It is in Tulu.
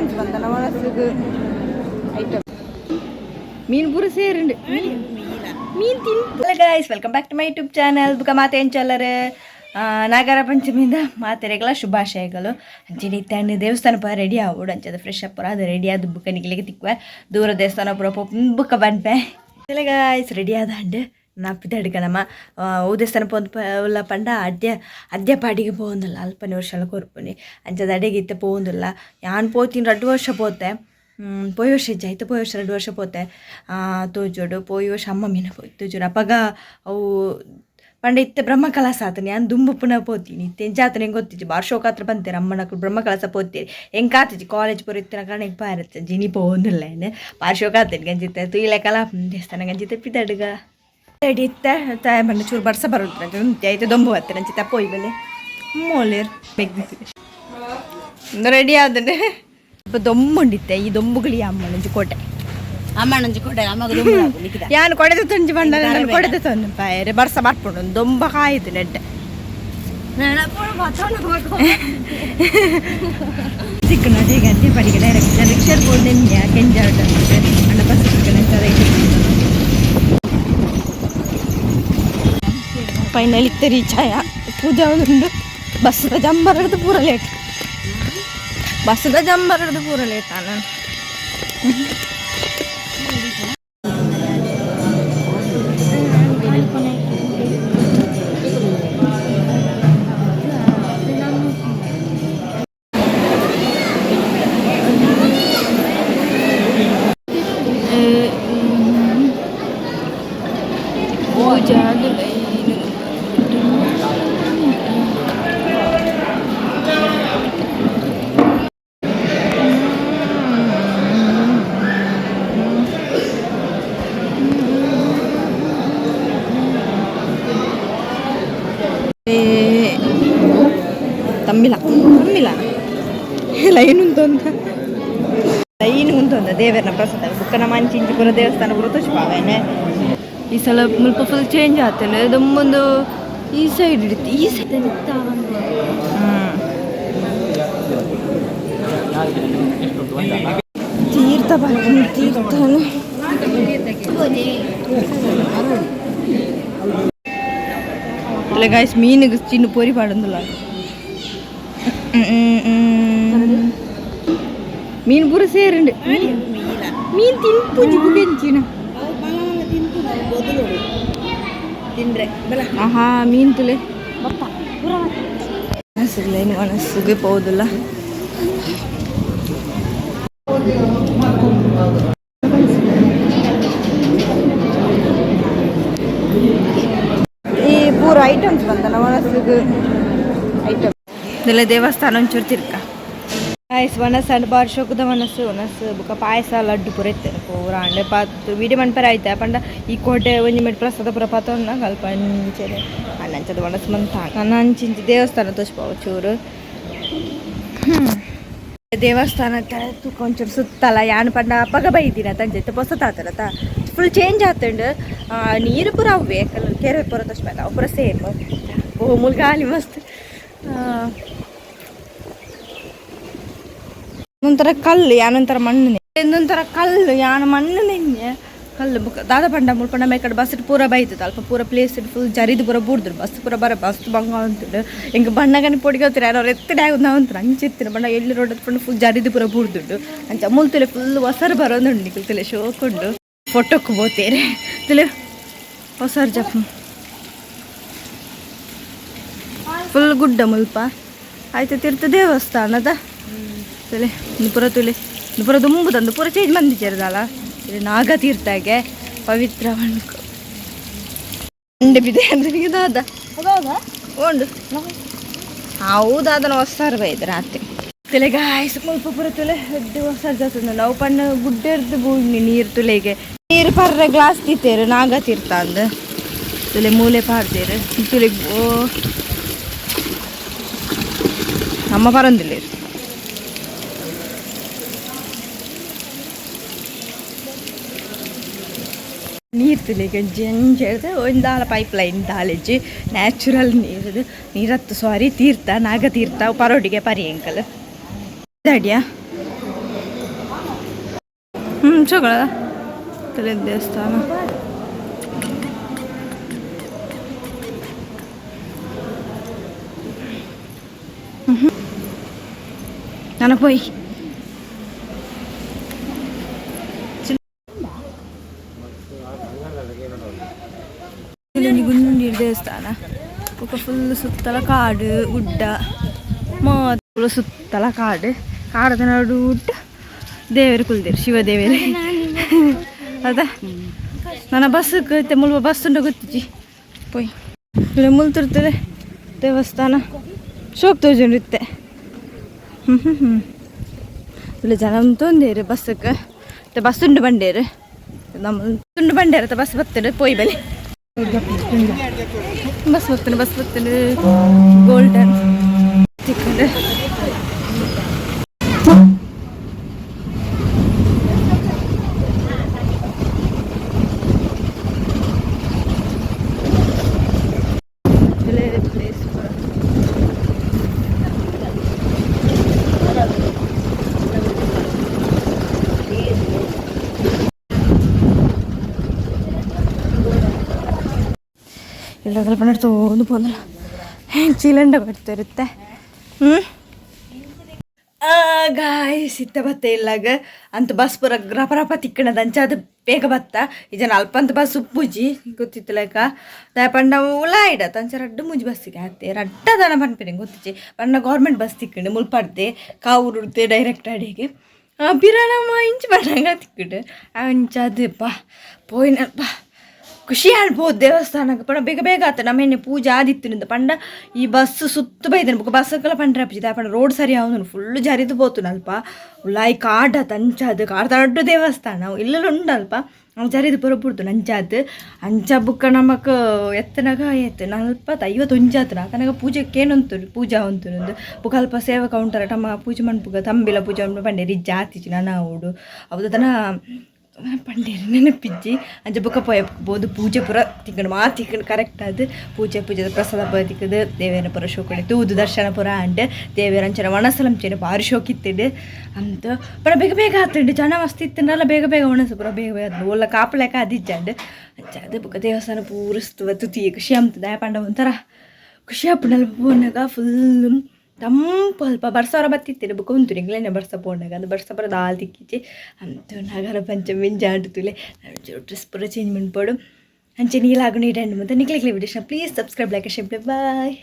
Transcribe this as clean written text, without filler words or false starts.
ಐಟಮ್ಸ್ ಬಂದ ಒಣಸುಗು ಐಟಮ್ ಮೀನು ಪೂರ ಸೇರುಂಡು ಮೀನು ತಿನ್. Hello guys, welcome back to my YouTube channel. ಬುಕ ಮಾತೆ ಎಂಚಲ್ಲರು? ನಾಗರ ಪಂಚಮಿಯಿಂದ ಮಾತೆರೆಗಳ ಶುಭಾಶಯಗಳು. ಅಂಚನೆ ಇತ್ತಾಂಡ್ ದೇವಸ್ಥಾನ ಪೂರ ರೆಡಿ ಆವೊಡು. ಅಂಚದ ಫ್ರೆಶ್ ಅಪ್ ಪೂರ ಅದು ರೆಡಿ ಆದ್ ಬುಕ್ಕ ನಿಕ್ಲೆಗ್ ತಿಕ್ಕುವೆ. ದೂರ ದೇವಸ್ಥಾನ ಪೂರ ಬುಕ್ಕ ಪನ್ಪೆ. ಗಾಯ್ಸ್, ರೆಡಿ ಆದಾಂಡ್. ನಾ ನಮ್ಮ ಓ ದೇವಸ್ಥಾನ ಪೋಂದು ಉಲ್ಲ ಪಂಡ ಅಡ್ಯ ಅದ್ಯಪಾಡಿಗೆ ಪೋವೊಂದುಲ್ಲ. ಅಲ್ಪನೆ ವರ್ಷಲ ಕೊರ್ಪುನಿ. ಅಂಚದ ಅಡೆಗೆ ಇತ್ತೆ ಪೋವೊಂದುಲ್ಲ. ಯಾನ್ ಪೋತಿನ 2 ವರ್ಷ ಪೋತೆ. ಪೋಯಿ ವರ್ಷ ಇಜ್ಜಿ ಆಯ್ತು. ಪೋಯಿ ವರ್ಷ 2 ವರ್ಷ ಪೋತೆ ತೋಜೋಡು. ಪೋಯಿ ವರ್ಷ ಅಮ್ಮ ಮೀನ ಪೋಯಿ ತೋಜೋಡು. ಅಪಗ ಅವು ಪಂಡ ಇತ್ತೆ ಬ್ರಹ್ಮ ಕಲಶ ಆತನೆ. ಯಾನ್ ದುಂಬು ಪುನಃ ಪೋತೀನಿ. ಇತ್ತೆ ಎಂಚ ಆತನೆ ಗೊತ್ತಿಜ್ಜಿ. ಬಾರ್ ಶೋಕಾತ್ರ ಬಂತೇರು ಅಮ್ಮನಕುಲು ಬ್ರಹ್ಮ ಕಲಶ ಪೋತೀರಿ. ಎಂಕಾತಿಜಿ ಕಾಲೇಜ್ ಪೂರ ಇತ್ತಿನ ಕಾರಣ ಎಂಕ್ ಪಾರತ್ತೆ ಜಿನಿ ಪೋವೊಂದುಲ್ಲ. ಬಾರ್ ಶೋಕ ಆತೇನೆ ಗಂಜಿತ್ತೆ ತುಯ್ಲೆಕಲ ದೇವಸ್ಥಾನ ಗಂಜಿತ್ತೆ ಪಿದಡುಗ ರೆಡಿ ಇತ್ತೆ. ಪಂಡ ಚೂರು ಬರ್ಸ ಬರುಂಟು ಐತೆ ದೊಂಬು ಬತ್ತೆ ನಂಚಿತ್ತ ಪೋಯಿ ಬಲೆ ಮೋಲೇರ್ ರೆಡಿ ಆದನೆ. ದೊಂಬುಂಡಿತ್ತೆ. ಈ ದೊಂಬುಗಳಿ ಅಮ್ಮನಂಜಿ ಕೋಟೆ. ಅಮ್ಮನಂಜಿ ಕೋಟೆ ಅಮ್ಮಗ ದೊಂಬು ನಿಕ್ಕಿದ. ಯಾನ್ ಕೊಡೆದ ತುಂಜಿ ಬಂಡ ಕೊಡೆದ ತೊಂದು ಪಾಯರೆ ಬರ್ಸ ಬರ್ಪುಂಡು. ದೊಂಬ ಕಾಯ್ದು ನೆಡ್ಡೆ ಚಿಕ್ಕ ನೋಡಿ ಗಂಟೆ ಪಡಿಗೆ ಡೈರೆಕ್ಟ್ ರಿಕ್ಷಾ ಪೋಂದೆ ಕೆಂಜಾರ್ಡ್ ಅಣ್ಣ ಬಸ್ ಫೈನಲ್ ಇತ್ತೆ ರೀಚ್ ಆಯ. ಪೂಜೆ ಉಂಡು. ಬಸ್ದ ಜಂಬರಡ್ದು ಪೂರ ಲೇಟ್. ಬಸ್ದ ಜಂಬರಡ್ದು ಪೂರ ಲೇಟ್ ಆನ. ಪೂಜೆ ತಂಬಿಲ ತಂಬಿಲ ಲೈನ್ ಉಂಟು, ಲೈನ್ ಉಂಟು. ದೇವರನ ಪ್ರಸಾದ ಬುಕ್ಕನ ಮಂಚಿಂಚಿ ಪೂರ ದೇವಸ್ಥಾನ ಪೂರ ತೋಚಿಪಾವೇನೆ. ಈ ಸಲ ಮುಲ್ಪ ಫುಲ್ ಚೇಂಜ್ ಆತಂಡ್. ದೊಂಬೊಂದು ಈ ಸೈಡ್ ಇಡ್ತು ಈ ಸೈಡ್. ತೀರ್ಥ ಬರ್ಪುಂಡು ತೀರ್ಥನು. ಇಲ್ಲ ಗಾಯ್ಸ್, ಮೀನಿಗೆ ಚಿನ್ನ ಪೊರಿ ಪಾಡೊಂದುಲ್ಲ. ಮೀನು ಪೂರ ಸೇರುಂಡು. ಮೀನು ತಿನ್ಪುಜಿ ಬುಕೆಂಚಿನ. ತಿಂದ್ರೆ ಬಲ. ಆಹಾ, ಮೀನು ತುಲೆ ಮನಸ್ಸಿಲ್ಲ ಇನ್ನು ಮನಸ್ಸಿಗೆ ಪೋವುದಿಲ್ಲ. ಈ ಪೂರ ಐಟಮ್ಸ್ ಬಂತಲ್ಲ ಒಣಸುಗು ಐಟಮ್ ಇದೆಲ್ಲ. ದೇವಸ್ಥಾನ ಒಂಚೂರು ತಿರ್ಕ ಆಯ್ಸ್. ಒಣಸ್ ಅಂಡ್ ಬಾರ್ ಶೋಕದ ಒಣಸು ಒಣಸು ಬೊಕ ಪಾಯಸ ಲಡ್ಡು ಪೂರ ಇತ್ತೆ. ಪೂರ ಅಂಡೆ ಪಾತ್ ವೀಡಿಯೋ ಮನ್ಪೆರೆ ಆಯ್ತಾ ಪಂಡ ಈ ಕೋಟೆ ಒಂಜಿ ಮೆಟ್ ಪ್ರಸಾದ ಪೂರ ಪಾತೊಂಡ ಅಲ್ಪ ಅಂಚನೆ ಅಂಡ ಅಂಚದ ಒಣಸು ಮಂತ. ನಾನು ಅಂಚಿಂಚಿ ದೇವಸ್ಥಾನ ತೋಚ್ಪಾವು ಚೂರು. ದೇವಸ್ಥಾನ ತೂಕ ಒಂಚೂರು ಸುತ್ತಲ. ಯಾನ್ ಪಂಡ ಅಪಗ ಬೈದಿನ ತಂಚೆ ಪೊಸತಾತನತ ಫುಲ್ ಚೇಂಜ್ ಆತುಂಡು. ನೀರು ಪೂರ ಅವ್ವೆ ಕೆರೆ ಪೂರ ತೋಚ್ಪಾತ ಅವು ಪೂರ ಸೇಮ್. ಓ ಮುಲ್ಗಾಲಿ ಮಸ್ತ್. ಒಂಥರ ಕಲ್ಲು ಯಾನೊಂಥರ ಮಣ್ಣು, ಇನ್ನೊಂಥರ ಕಲ್ಲು ಯಾನ ಮಣ್ಣು ನೆನ್ನೆ ಕಲ್ಲು ಬುಕ್ಕ ದಾದ ಪಂಡ ಮುಲ್ಪ ಮೇಕಡೆ ಬಸ್ ಪೂರ ಬೈತದ. ಅಲ್ಪ ಪೂರ ಪ್ಲೇಸ್ ಫುಲ್ ಜರಿದು ಪೂರ ಬೂಡ್ದು ಬಸ್ ಪೂರ ಬರ ಬಸ್ ಬಂಗ ಅಂತುಂಡು. ಎಂಕ್ ಬಣ್ಣಗನಿ ಪೊಡಿಗೆ ಹೋಗ್ತಾರೆ ಯಾರು ಎತ್ತಡೆ ಆಗುದು ಅಂತಾರೆ ಅಂಚೆತ್ತಿನ ಬಣ್ಣ ಎಲ್ಲಿ ರೋಡ್ ಪಂಡ ಫುಲ್ ಜರಿದು ಪೂರ ಬೂಡ್ದುಂಡು. ಅಂಚ ಮುಲ್ತುಲೆ ಫುಲ್ ಒಸರು ಬರೋದುಂಡು. ನಿಕುಲು ತುಲೆ ಶೋಕುಂಡು. ಫೋಟೋಕ್ ಪೋತೇರೆ ತುಲೆ ಒಸರು ಜಪ್ ಫುಲ್ ಗುಡ್ಡ ಮುಲ್ಪ ಆಯ್ತು. ತೀರ್ಥ ದೇವಸ್ಥಾನದ ತುಲೆ ಪೂರ ತುಲೆ ಪೂರ ದುಂಬುದಂದು ಪೂರ ಚೇಂಜ್ ಮಂದಿಚೇರ್ದಲ್ಲ. ಇದು ನಾಗತೀರ್ಥಗೆ ಪವಿತ್ರ ಮಣ್ಕು ಉಂಡೆ ಬಿದೆ ಅಂದ್ರೆ ದಾದ ಉಂಡು. ಹೌದಾದನ ಹೊಸಾರು ಬೈದು ರಾತ್ರಿ ತುಲೆ ಗಾಯ್ಸ್ ಮುಲ್ಪ ಪೂರ ತುಲೆ ಎಡ್ಡೆ ಹೊಸಾರು ಜಾತಂದು. ನಾವು ಪಣ್ಣ ಗುಡ್ಡೆರ್ದು ಬೂಡ್ನಿ ನೀರು ತುಲೆಗೆ ನೀರು ಪರ್ರೆ ಗ್ಲಾಸ್ ತೀತೇರು. ನಾಗತೀರ್ಥ ಅಂದು ತುಲೆ ಮೂಲೆ ಪಾಡ್ತೇರು ತುಲೆ. ಓ ನಮ್ಮ ಪರಂದಿಲ್ಲ. ನೀರು ತುಲೆಗೆ ಜಂಜ ಒಂದಾಲ ಪೈಪ್ ಲೈನ್ ದಾಲೆಜ್ಜಿ ನ್ಯಾಚುರಲ್ ನೀರು ನೀರತ್ತು ಸಾರಿ ತೀರ್ಥ ನಾಗತೀರ್ಥ ಪರೋಡಿಗೆ ಪರಿ ಎಂಕಲ್ ಅಡಿಯ. ಶೋಕದ ತಲೆ ದೇವಸ್ಥಾನ. ನಾನು ಪೋಯಿ. ಇಲ್ಲಿ ಗುಂಡಿ ದೇವಸ್ಥಾನ. ಬೊಕ ಫುಲ್ ಸುತ್ತಲ ಕಾಡು ಗುಡ್ಡ ಮಾತ. ಸುತ್ತಲ ಕಾಡು, ಕಾಡದ ನಡುಟ್ ದೇವರು ಕುಲ್ದೇರು, ಶಿವ ದೇವರು ಅದ. ನನ್ನ ಬಸ್ ಮುಲ್ಪ ಬಸ್ ಉಂಡ ಗೊತ್ತಿಜ್ಜಿ. ಪೋಯ್ ಇಲ್ಲಿ ಮುಲ್ತಿರ್ತದೆ ದೇವಸ್ಥಾನ. ಶೋಕ್ ತೋಜುಂಡು ಇತ್ತೆ. ಹ್ಞೂ ಹ್ಞೂ ಹ್ಞೂ ಇಲ್ಲ ಜನ ಉಂತೊಂದೇರು ಬಸ್ಸಕ್ಕೆ. ಬಸ್ ಉಂಡು ಬಂಡೇರು, ನಮ್ಮ ತುಂಡು ಬಂಡೇರ. ಬಸ್ ಬರ್ತದೆ, ಪೋಯ್ ಬಲಿ. ಬಸ್ ಬರ್ತದೆ, ಬಸ್ ಬರ್ತದೆ. ಗೋಲ್ಡನ್ ತಿಕ್ಕಂಡು. ಪ್ಲೇಸ್. ಇಲ್ಲ ಸ್ವಲ್ಪ ನಡ್ತೋದು ಪೋಂದಲ್ಲ ಚಿಲಂಡ ಬರ್ತಿರುತ್ತೆ. ಹ್ಞೂ ಗಾಯ್ಸ್, ಇತ್ತ ಬತ್ತ ಇಲ್ಲಾಗ ಅಂತ ಬಸ್ ಪೂರ ರಪ ರಪ ತಿಕ್ಕಣದ ಅಂಚ ಅದು ಬೇಗ ಬತ್ತ. ಈ ಜನ ಅಲ್ಪಂತ ಬಸ್ ಉಪ್ಪುಜಿ ಗೊತ್ತಿತ್ತು ಲೆಕ್ಕ. ಪಂಡ ಉಲಾಯಿಡ ತಂಚ ರಡ್ಡು ಮೂಜಿ ಬಸ್ಸಿಗೆ ಆತೆ ರಡ್ಡ ದನ ಪನ್ಪಿನ ಗೊತ್ತಿಚ್ಚಿ. ಪಂಡ ಗೌರ್ಮೆಂಟ್ ಬಸ್ ತಿಕ್ಕಂಡು ಮುಲ್ಪಡ್ದೆ ಕಾವೂರು ಡೈರೆಕ್ಟ್ ಅಡಿಗೆ ಪಿರಾನಮ್ಮ ಇಂಚು ಬಣ್ಣಂಗ ತಿಕ್ಕಂಡು ಅಂಚ ಅದು ಬಾ ಪೋಯಿನಲ್ಪ ಖುಷಿ ಆಡ್ಬೋದು. ದೇವಸ್ಥಾನಕ್ಕೆ ಪಂಡ ಬೇಗ ಬೇಗ ಆತ. ನಮ್ಮ ಎಣ್ಣೆ ಪೂಜೆ ಆದಿತ್ತು ಪಂಡ ಈ ಬಸ್ ಸುತ್ತ ಬೈದನು. ಬೊಕ ಬಸ್ಸಕ್ಕೆಲ್ಲ ಪಂಡ್ರೆ ಅಪ್ಪಿದ ಪಂಡ ರೋಡ್ ಸರಿ ಆವೊಂದುಂಡು, ಫುಲ್ ಜರಿದು ಪೋತುಂಡು. ಅಲ್ಪ ಉಲಾಯಿ ಕಾಡ ತಂಚಾದ್ ಕಾಡ್ ದೊಡ್ಡ ದೇವಸ್ಥಾನ ಇಲ್ಲೆಲ್ಲ ಉಂಡು. ಅಲ್ಪ ಜರಿದು ಪೂರ ಬುಡ್ದು ಅಂಚಾದ್ ಅಂಚ. ಬುಕ್ಕ ನಮಕ್ ಎತ್ತನಾಗ ಏತ್ 40 51 ಆತನ ಆತನಾಗ ಪೂಜೆ ಕೇನೊಂತು ಪೂಜಾ ಉಂತು. ಬುಕ್ಕ ಅಲ್ಪ ಸೇವಕ ಉಂಟರ ತಮ್ಮ ಪೂಜೆ ಮನ್ಪುಗ ತಂಬಿಲ ಪೂಜೆ ಮನ್ಪು ಪಂಡೇರಿ ಜಾತಿಜಿ ನನ ಉಡು ಅವು ಪಂಡೇರಿ ನೆನಪಿಜ್ಜಿ. ಅಂಚ ಬೊಕ್ಕ ಪೋಯ ಪೋದು ಪೂಜೆ ಪೂರ ತಿಕ್ಕಂಡು ಮಾ ತಿಕ್ಕಂಡು ಕರೆಕ್ಟ್ ಆದ್ ಪೂಜೆ ಪೂಜೆದ ಪ್ರಸಾದ ಪೂರ ತಿಕ್ಕದು. ದೇವೇನ ಪೂರ ಶೋಕುಡೆ ತೂದು ದರ್ಶನ ಪೂರ ಆಂಡ್. ದೇವೆರ್ ಅಂಚನೆ ವಣಸಲ ಅಂಚನೆ ಬಾರಿ ಶೋಕಿತ್ತುಂಡು ಅಂತ. ಪಂಡ ಬೇಗ ಬೇಗ ಆತುಂಡು. ಜನ ಮಸ್ತ್ ಇತ್ತುಂಡಲ ಬೇಗ ಬೇಗ ಒಣಸು ಪೂರ ಬೇಗ ಬೇಗ ಆತುಂಡು. ಒಲ್ಲ ಕಾಪುಲೆಕ ಅದಿಜ್ಜಂಡ್. ಅಂಚ ಅದು ಬೊಕ್ಕ ದೇವಸ್ಥಾನ ಪೂರ ತುತಿಯೆ ಖುಷಿ ಆಂತುಂಡು. ದಾಯೆ ಪಂಡ ಒಂಥರ ಖುಷಿ ಆಪುಂಡು ಅಲ್ಪ ಪೋನಗ. ಫುಲ್ ತಂಪು ಅಲ್ಪ. ಬರ್ಸ ಬತ್ತಿತ್ತಿನ ಬೊಕ ಉಂತು ನಿಗ್ಲೆನೆ ಬರ್ಸ ಪೋನಗ ಅದು ಬರ್ಸ ಪೂರ ದಾಲ್ ತಿಕ್ಕಿಜಿ ಅಂತು. ನಾಗರ ಪಂಚಮಿ ಜಾಡು ತುಲೆ ಡ್ರೆಸ್ ಪೂರ ಚೇಂಜ್ ಮನ್ಪೊಡು. ಅಂಚೆ ನೀಲಾಗು ನೀಟಂಡು ಮತ್ತೆ ನಿಕ್ಲೆಗ್ಲೆ video please subscribe, like, share. Bye.